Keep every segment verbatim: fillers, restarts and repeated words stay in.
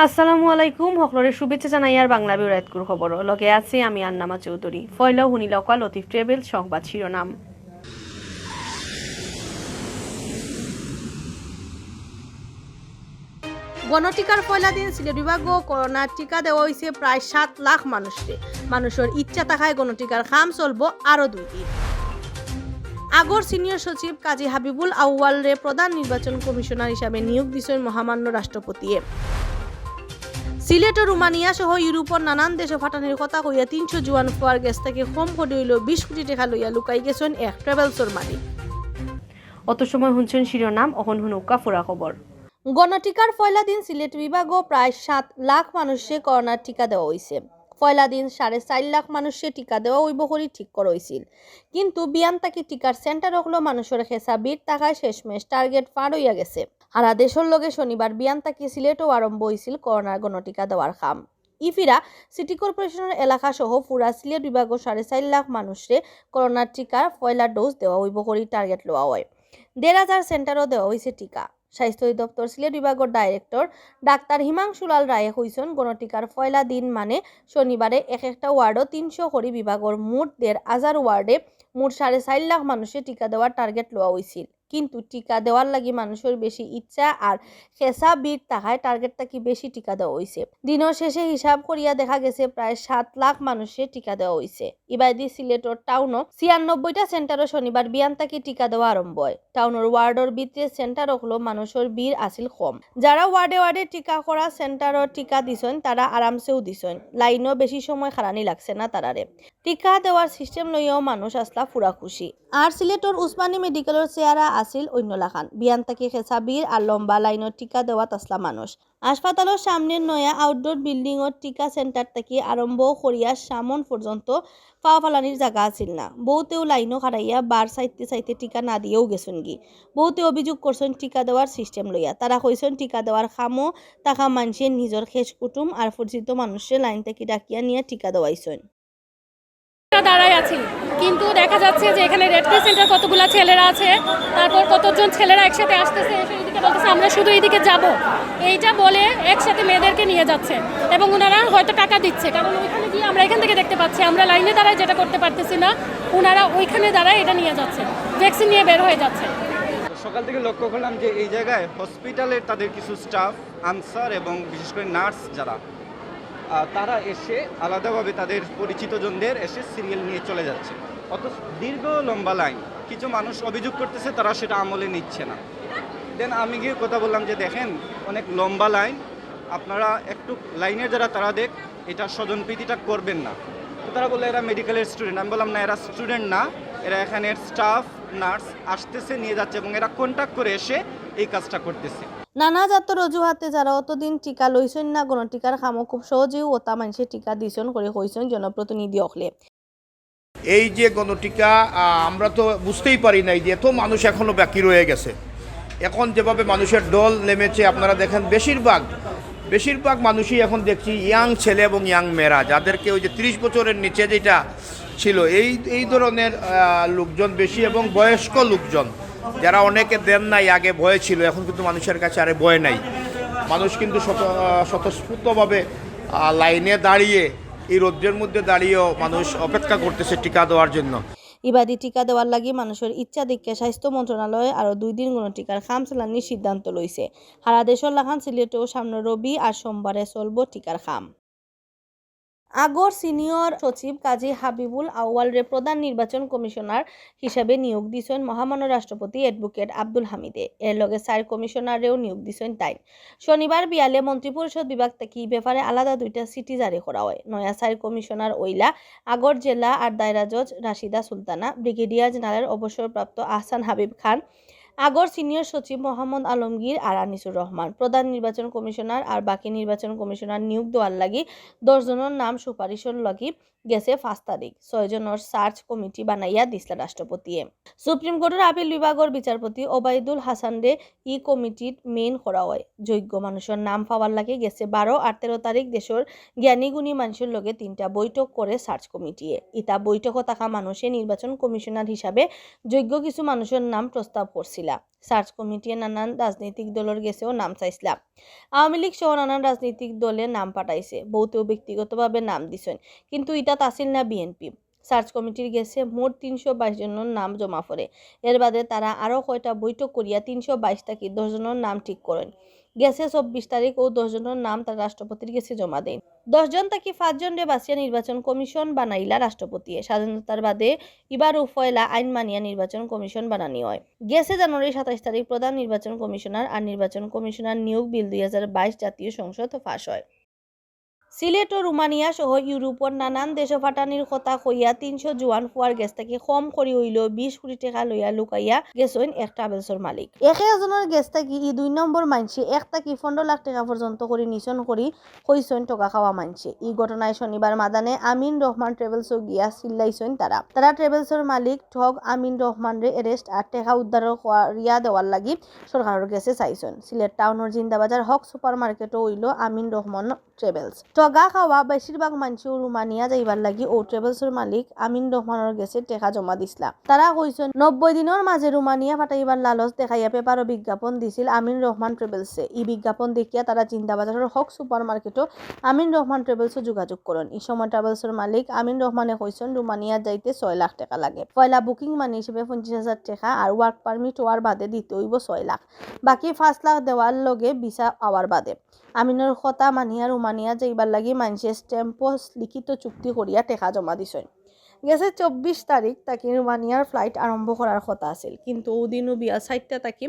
আসসালামু আলাইকুম, হকলরে শুভেচ্ছা জানাইয়ার বাংলা বিউরো এতকুর খবর। লগে আছি আমি আন্নামা চৌধুরী। পয়লা হুনিলাউক্কা লতিফ ট্রাভেলস সংবাদ শিরোনাম। গণটিকার পয়লা দিন সিলেট বিভাগও করোনার টিকা দেওয়া অইছে প্রায় সাত লাখ মানুষরে। মানুষর ইচ্ছা থাকায় গণটিকার কাম চলবো আরো দুই দিন। আগর সিনিয়র সচিব কাজী হাবিবুল আউয়ালরে প্রধান নির্বাচন কমিশনার হিসাবে নিয়োগ দিছইন মহামান্য রাষ্ট্রপতিয়ে। সিলেট ও রোমানিয়া সহ ইউরোপর নানান দেশো ফাটানির কথা কইয়া তিনশো জুয়ান ফুয়ার গেছ থাকি কম করি অইলেও বিশ কোটি টেকা লইয়া লুকাই গেছইন এক ট্রাভেলসর মালিক। অত সময় হুনছইন শিরোনাম, অখন হুনউক্কা পুরা খবর। গণটিকার পয়লা দিন সিলেট বিভাগও প্রায় সাত লাখ মানুষরে করোনার টিকা দেওয়া অইছে। পয়লা দিন সাড়ে চাইর লাখ মানুষরে টিকা দেওয়া অইবো করি ঠিক করা অইছিল, কিন্তু বিয়ান থাকি টিকার সেন্টার অকলো মানুষর খেছা ভিড় থাকায় শেষমেশ টার্গেট পার অইয়া গেছে। হারা দেশর লগে শনিবার বিয়ান থাকি সিলেটও আরম্ভ অইছিল করোনার গণটিকা দেওয়ার কাম। ইফিরা সিটি কর্পোরেশনর এলাকা সহ পুরা সিলেট বিভাগও সাড়ে চাইর লাখ মানুষরে করোনার টিকার পয়লা ডোজ দেওয়া অইবো করি টার্গেট লওয়া অয়। দেড় হাজার সেন্টারও দেওয়া অইছে টিকা। স্বাস্থ্য অধিদপ্তর সিলেট বিভাগর ডাইরেক্টর ডাক্তার হিমাংশু লাল রায়ে কইছইন, গণটিকার পয়লা দিন মানে শনিবারে এক একটা ওয়ার্ডও তিনশো করি বিভাগর মোট দেড় হাজার ওয়ার্ডে মোট সাড়ে চাইর লাখ মানুষরে টিকা দেওয়ার টার্গেট লওয়া অইছিল, কিন্তু টিকা দেওয়ার লাগি মানুষর বেশি ইচ্ছা আর খেছা ভিড় থাকায় টার্গেট থাকি বেশি টিকা দেওয়া অইছে। দিনর শেষে হিসাব করিয়া দেখা গেছে প্রায় সাত লাখ মানুষরে টিকা দেওয়া অইছে। ইবাদি সিলেটর টাউনও ছিয়ানব্বইটা সেন্টারও শনিবার বিয়ান থাকি টিকা দেওয়া আরম্ভ অয়। টাউনর ওয়ার্ডর ভিতরে সেন্টার অকলো মানুষর ভিড় আছিল কম। যারা ওয়ার্ডে ওয়ার্ডে টিকা করা সেন্টারও টিকা দিছইন, তারা আরামসেউ দিছইন। লাইনও বেশি সময় খাড়ানি লাগছে না তারারে। টিকা দেওয়ার সিস্টেম লইয়াও মানুষ আছলা পুরা খুশি। আর সিলেটর উসমানী মেডিকেলর চেহারা আছিল অইন্য লাখান। বিয়ান থাকি খেছা ভিড় আর লম্বা লাইনও টিকা দেওয়াত আছলা মানুষ। হাসপাতালর সামনের নয়া আউটডোর বিল্ডিংও টিকা সেন্টার থাকি আরম্ভ করিয়া সামন পর্যন্ত পাও ফালানির জাগা আছিল না। বউতেও লাইনও খাড়াইয়া বার চাইতে চাইতে টিকা না দিয়াও গেছইনগি। বউতে অভিযোগ করছইন টিকা দেওয়ার সিস্টেম লইয়া। তারা কইছইন টিকা দেওয়ার কামও থাকা মানষে নিজর খেশ কুটুম আর পরিচিত মানুষরে লাইন থাকি ডাকিয়া নিয়া টিকা দেওয়াইছইন। আমরা দাঁড়ায় আছি, কিন্তু দেখা যাচ্ছে যে এখানে রেড ক্রিসেন্টের কতগুলা ছেলেরা আছে, তারপর কতজন ছেলেরা একসাথে আসতেছে, এসে এদিকে বলতেছে, "আমরা শুধু এইদিকে যাব।" এইটা বলে একসাথে মেয়েদেরকে নিয়ে যাচ্ছে এবং ওনারা হয়তো টাকা দিচ্ছে, কারণ ওইখানে গিয়ে আমরা এখান থেকে দেখতে পাচ্ছি, আমরা লাইনে দাঁড়ায় যেটা করতে পারতেছি না, ওনারা ওইখানে দাঁড়ায় এটা নিয়ে যাচ্ছে, ভ্যাকসিন নিয়ে বের হয়ে যাচ্ছে। সকাল থেকে লক্ষ্য করলাম যে এই জায়গায় হসপিটালের তাদের কিছু স্টাফ, আনসার এবং বিশেষ করে নার্স যারা, আহ, তারা এসে আলাদাভাবে তাদের পরিচিতজনদের এসে সিরিয়াল নিয়ে চলে যাচ্ছে। অথচ দীর্ঘ লম্বা লাইন। কিছু মানুষ অভিযোগ করতেছে তারা সেটা আমলে নিচ্ছে না। দেন আমি গিয়ে কথা বললাম যে, "দেখেন, অনেক লম্বা লাইন, আপনারা একটু লাইনের যারা তারা দেখ, এটা স্বজনপ্রীতিটা করবেন না।" তো তারা বললো, "এরা মেডিকেলের স্টুডেন্ট।" আমি বললাম, "না, এরা স্টুডেন্ট না, এরা এখানের স্টাফ, নার্স আসতেছে, নিয়ে যাচ্ছে এবং এরা কন্ট্যাক্ট করে এসে এই কাজটা করতেছে।" নানা জাতর অজুহাতে যারা অতদিন টিকা লইছইন না, গণটিকার কামও খুব সহজেউ অতা মানষে টিকা দিছইন করি কইছইন জনপ্রতিনিধি অকলে। এই যে গণটিকা, আহ, আমরা তো বুঝতেই পারি নাই যে এত মানুষ এখনো বাকি রয়ে গেছে। এখন যেভাবে মানুষের ঢল নেমেছে, আপনারা দেখেন, বেশিরভাগ, বেশিরভাগ মানুষই এখন দেখছি ইয়াং ছেলে এবং ইয়াং মেয়েরা, যাদেরকে ওই যে ত্রিশ বছরের নিচে যেটা ছিল, এই, এই ধরনের, আহ, লোকজন বেশি এবং বয়স্ক লোকজন, যারা অনেকে দেন নাই, আগে ভয় ছিল, এখন কিন্তু মানুষের কাছে আরে ভয় নাই। মানুষ কিন্তু স্বত-, আহ, স্বতঃস্ফূর্তভাবে, আহ, লাইনে দাঁড়িয়ে, এই রৌদ্রের মধ্যে দাঁড়িয়েও মানুষ অপেক্ষা করতেছে টিকা দেওয়ার জন্য। ইবাদি টিকা দেওয়ার লাগি মানুষর ইচ্ছা দেখিয়া স্বাস্থ্য মন্ত্রণালয়ে আরো দুই দিন গণটিকার কাম চালানির সিদ্ধান্ত লইছে। হারা দেশর লাখান সিলেটেও সামনে রবি আর সোমবারে চলবো টিকার কাম। আগর সিনিয়র সচিব কাজী হাবিবুল আউয়ালরে প্রধান নির্বাচন কমিশনার হিসাবে নিয়োগ দিছইন মহামান্য রাষ্ট্রপতি অ্যাডভোকেট আব্দুল হামিদে। এর লগে চাইর কমিশনাররেও নিয়োগ দিছইন তাইন। শনিবার বিয়ালে মন্ত্রিপরিষদ বিভাগ থাকি ই ব্যাপারে আলাদা দুইটা চিঠি জারি করা অয়। নয়া চাইর কমিশনার অইলা আগর জেলা আর দায়রা জজ রাশিদা সুলতানা, ব্রিগেডিয়ার জেনারেল অবসরপ্রাপ্ত আহসান হাবিব খান, আগর সিনিয়র সচিব মোহাম্মদ আলমগীর আর আনিসুর রহমান। প্রধান নির্বাচন কমিশনার আর বাকি নির্বাচন কমিশনার নিয়োগ দেওয়ার লাগি দশ জনর নাম সুপারিশর লাগি গেছে পাঁচ তারিখ। ছয় জনর সার্চ কমিটি বানাইয়া দিছলা রাষ্ট্রপতিয়ে। সুপ্রিম কোর্টর আপিল বিভাগর বিচারপতি ওবায়দুল হাসানরে ই কমিটির মেইন করা অয়। যোগ্য মানুষর নাম পাওয়ার লাগি গেছে বারো আর তেরো তারিখ দেশর জ্ঞানী গুণী মানুষর লগে তিনটা বৈঠক করে সার্চ কমিটিয়ে। ইতা বৈঠকো থাকা মানুষে নির্বাচন কমিশনার হিসাবে যোগ্য কিছু মানুষর নাম প্রস্তাব করছিলা। সার্চ কমিটিয়ে নানান রাজনৈতিক দলর গেছেও নাম চাইছলা। আওয়ামী লীগ সহ নানান রাজনৈতিক দলে নাম পাঠাইছে, বহুতেও ব্যক্তিগতভাবে নাম দিছইন, কিন্তু ইতাত আছিল না বিএনপি। সার্চ কমিটির গেছে মোট তিনশো বাইশ জনর নাম জমা পড়ে। এর বাদে তারা আরও কয়টা বৈঠক করিয়া তিনশো বাইশ থাকি দশ জনর নাম ঠিক করেন। গেছে চব্বিশ তারিখ ও দশ জনর নাম তারা রাষ্ট্রপতির গেছে জমা দেন। দশ জন থাকি পাঁচ জনরে বাছিয়া নির্বাচন কমিশন বানাইলা রাষ্ট্রপতিয়ে। স্বাধীনতার বাদে ইবারও পয়লা আইন মানিয়া নির্বাচন কমিশন বানানি হয়। গেছে জানুয়ারি সাতাইশ তারিখ প্রধান নির্বাচন কমিশনার আর নির্বাচন কমিশনার নিয়োগ বিল দুই হাজার বাইশ জাতীয় সংসদ পাশ হয়। সিলেট ও রোমানিয়া সহ ইউরোপর নানান দেশো ফাটানির কথা কইয়া তিনশো জুয়ান ফুয়ার গেছ থাকি কম করি অইলেও বিশ কোটি টেকা লইয়া লুকাইয়া গেছইন এক ট্রাভেলসর মালিক। এক একজনর গেছ থাকি ই দুই নম্বর মানষে এক থাকি পনেরো লাখ টেকা পর্যন্ত করি নিছইন করি কইছইন ঠগা খাওয়া মানষে। ই ঘটনায় শনিবার মাদানে আমিন রহমান ট্রাভেলসও গিয়া চিল্লাইছইন তারা। তারা ট্রাভেলসর মালিক ঠগ আমিন রহমানরে অ্যারেস্ট আর টেকা উদ্ধারর করিয়া দেওয়ার লাগি সরকারর গেছে চাইছইন। সিলেট টাউনর জিন্দাবাজার হক সুপার মার্কেটও অইলো আমিন রহমান ট্রাভেলস। ঠগা খাওয়া বেশিরভাগ মানষেও রোমানিয়া যাইবার লাগি ও ট্রাভেলসর মালিক আমিন রহমানর গেছে টেকা জমা দিছলা। তারা কইছইন, নব্বই দিনর মাঝে রোমানিয়া ফাটাইবার লালচ দেখাইয়া পেপারও বিজ্ঞাপন দিছিল আমিন রহমান ট্রাভেলসে। ই বিজ্ঞাপন দেখিয়া তারা জিন্দাবাজারর হক সুপার মার্কেটও আমিন রহমান ট্রাভেলসও যোগাযোগ করইন। ই সময় ট্রাভেলসর মালিক আমিন রহমানে কইছইন, রোমানিয়া যাইতে ছয় লাখ টেকা লাগে। পয়লা বুকিং মানি হিসেবে পঁচিশ হাজার টেকা আর ওয়ার্ক পারমিট অওয়ার বাদে দিতে অইবো ছয় লাখ। বাকি পাঁচ লাখ দেওয়ার লগে ভিসা আওয়ার বাদে। আমিনর কথা মানিয়া রোমানিয়া যাইবার লাগি মানষে স্ট্যাম্পও লিখিত চুক্তি করিয়া টেকা জমা দিছইন। গেছে চব্বিশ তারিখ থাকি রোমানিয়ার ফ্লাইট আরম্ভ করার কথা আছিল, কিন্তু অউ দিনও বিয়া চাইরটা থাকি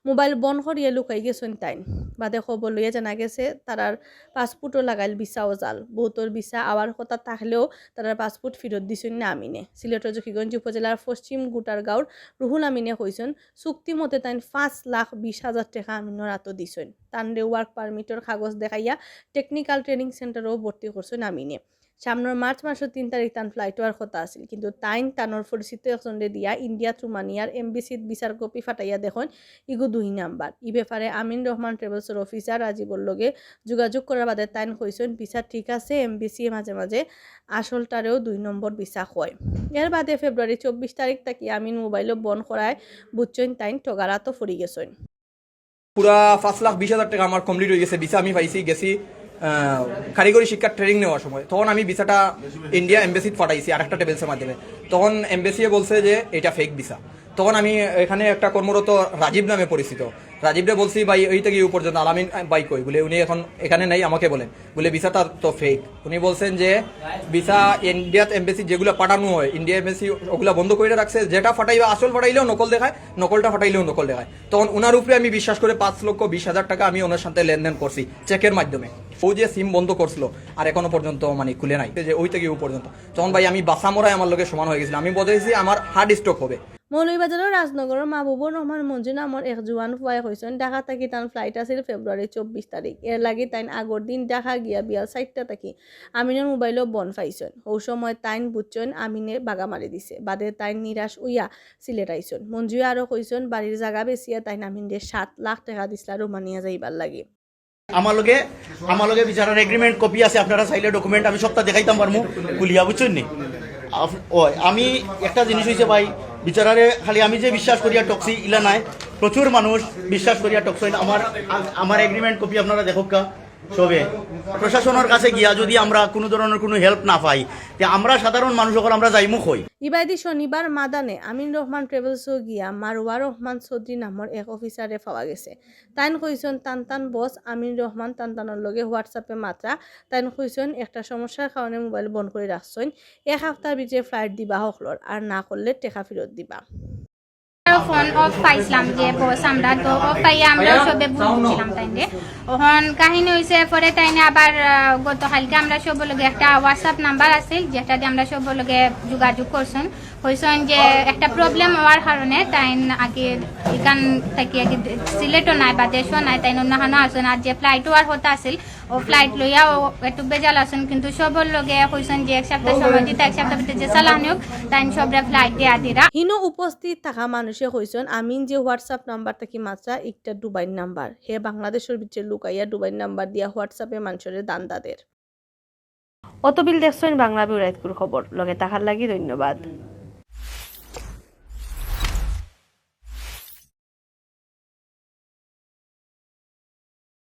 মোবাইল বন্ধ করিয়া লুকাই গেছইন তাইন। বাদে খবর লইয়া জানা গেছে তারার পাসপোর্টও লাগাইল, ভিসাও জাল। বহুতর ভিসা আওয়ার কথা থাকলেও তারার পাসপোর্ট ফিরত দিছইন না আমিনে। সিলেটর জকিগঞ্জ উপজেলার পশ্চিম গুটারগাঁওর রুহুল আমিনে কইছইন, চুক্তি মতে তাইন পাঁচ লাখ বিশ হাজার টেকা আমিনর আতো দিছইন। তানরে ওয়ার্ক পারমিটর কাগজ দেখাইয়া টেকনিক্যাল ট্রেনিং সেন্টারও ভর্তি করছইন আমিনে। সামনর মার্চ মাসর তিন তারিখ তান ফ্লাইট অওয়ার কথা আছিল, কিন্তু তাইন তানর পরিচিত একজনরে দিয়া ইন্ডিয়াত রোমানিয়ার এমবিসিত ভিসার কপি ফাটাইয়া দেখইন ইগু দুই নাম্বার। ই ব্যাপারে আমিন রহমান ট্রাভেলসর অফিসার রাজীবর লগে যোগাযোগ করার বাদে তাইন কইছইন, ভিসা ঠিক আছে, এমবিসি মাঝে মাঝে আসলটারেও দুই নম্বর ভিসা কয়। এর বাদে ফেব্রুয়ারি চব্বিশ তারিখ থাকি আমিন মোবাইলও বন্ধ করায় বুঝছইন তাইন ঠগার আতো পড়ি গেছইন। পুরা পাঁচ লাখ বিশ হাজার টেকা আমার কমপ্লিট অই গেছে। ভিসা আমি পাইছি, গেছি, আহ, কারিগরি শিক্ষার ট্রেনিং নেওয়ার সময়। তখন আমি ভিসাটা ইন্ডিয়া এমবেসিত পাঠাইছি আর একটা ট্রাভেলসর মাধ্যমে। তখন এমবেসিয়ে বলছে যে এটা ফেক ভিসা। তখন আমি এখানে একটা কর্মরত রাজীব নামে পরিচিত, রাজীবরে বলছি, "ভাই, ওই থেকে এই পর্যন্ত আলামিন, আহ, ভাই কই?" বলে, "উনি এখন এখানে নাই, আমাকে বলেন।" বলে, "ভিসাটা তো ফেক।" উনি বলছেন যে ভিসা ইন্ডিয়াত এমবেসি যেগুলা পাঠানো হয়, ইন্ডিয়া এমবেসি ওগুলা বন্ধ করে রাখছে, যেটা পাঠাইবা আসল পাঠাইলেও নকল দেখায়, নকলটা পাঠাইলেও নকল দেখায়। তখন ওনার উপরে আমি বিশ্বাস করে পাঁচ লক্ষ বিশ হাজার টাকা আমি ওনার সাথে লেনদেন করছি চেকের মাধ্যমে। ও যে সিম বন্ধ করছিল আর এখনো পর্যন্ত মানে খুলে নাই, যে ওই থেকে ও পর্যন্ত। তখন ভাই আমি বাসা মরায় আমার লগে সমান হয়ে গেছিল, আমি বুঝাইছি আমার হার্ট স্ট্রোক হবে। মৌলভীবাজারর রাজনগরর মাহবুবুর রহমান মঞ্জু নামর এক জুয়ান ফুয়ায় কইছইন, ঢাকা থাকি তান ফ্লাইট আছিল ফেব্রুয়ারি চব্বিশ তারিখ। এর লাগি তাইন আগর দিন ঢাকা গিয়া বিয়াল চাইরটা থাকি আমিনর মোবাইলও বন্ধ পাইছইন। হউ সময় তাইন বুঝছইন আমিনে বাগা মারি দিছে। বাদে তাইন নিরাশ অইয়া সিলেট আইছইন। মঞ্জুয়ে আরও কইছইন, বাড়ির জাগা বেচিয়া তাইন আমিনরে সাত লাখ টেকা দিছলা রোমানিয়া যাইবার লাগি। আমার লগে, আমার লগে বিচারার এগ্রিমেন্ট কপি আছে, আপনারা চাইলে ডকুমেন্ট আমি সবটা দেখাইতাম পারমু খুলিয়া, বুঝছইন নি? আপ-, ওই, আমি একটা জিনিস হইছে ভাই, বিচারারে খালি আমি যে বিশ্বাস করিয়া টকছি ইলা নাই, প্রচুর মানুষ বিশ্বাস করিয়া টকছইন। আমার, আ-, আমার এগ্রিমেন্ট কপি আপনারা দেখউক্কা সবে। প্রশাসনের কাছে গিয়া যদি আমরা কোনো ধরনের কোনো হেল্প না পাই, তে আমরা সাধারণ মানুষ অকল আমরা যাইমু কই? ইবাদি শনিবার মাদানে আমিন রহমান ট্রাভেলসও গিয়া মারওয়া রহমান চৌধুরী নামর এক অফিসারে পাওয়া গেছে। তাইন কইছইন, তান তান বস আমিন রহমান তান তানর লগে WhatsApp-এ মাতরা। তাইন কইছইন, একটা সমস্যার কারণে মোবাইল বন্ধ করি রাখছইন। এক হাপ্তার ভিতরে ফ্লাইট দিবা হকলর, আর না করলে টেকা ফিরত দিবা। ফোন অফ পাইছলাম যে বস, আমরা তো অফ পাইয়া আমরা সবে ভুল বুঝছিলাম তাইনরে। অখন কাহিনী হইছে, পরে তাইনে আবার, আহ, গতকালকে আমরা সব লগে একটা WhatsApp নাম্বার আছিল, যেটা দিয়ে আমরা সব লগে যোগাযোগ করছইন। কইছইন যে একটা প্রবলেম হওয়ার কারণে তাইন আগে এখান থাকি আগে সিলেটও নাই বা দেশও নাই, তাইন অন্য খানো আছইন। আর যে ফ্লাইট হওয়ার কথা আছিল, ও ফ্লাইট লইয়া ও একটু বেজাল আছইন, কিন্তু সবর লগে কইছইন যে এক সপ্তাহ সময় দিতা, এক সপ্তাহ ভিতরে যে চালান হোক, তাইন সবরে ফ্লাইট দিয়া দিরা। হিনো উপস্থিত থাকা মানুষে কইছইন, আমিন যে WhatsApp নাম্বার থাকি মাতরা, একটা ডুবাইর নাম্বার। হে বাংলাদেশর ভিতরে লুকাইয়া ডুবাইর নাম্বার দিয়া WhatsApp-এ মানুষরে ধান্দা দের। অতবিল দেখছইন বাংলা বিউরাইতকুর খবর। লগে থাকার লাগি ধন্যবাদ।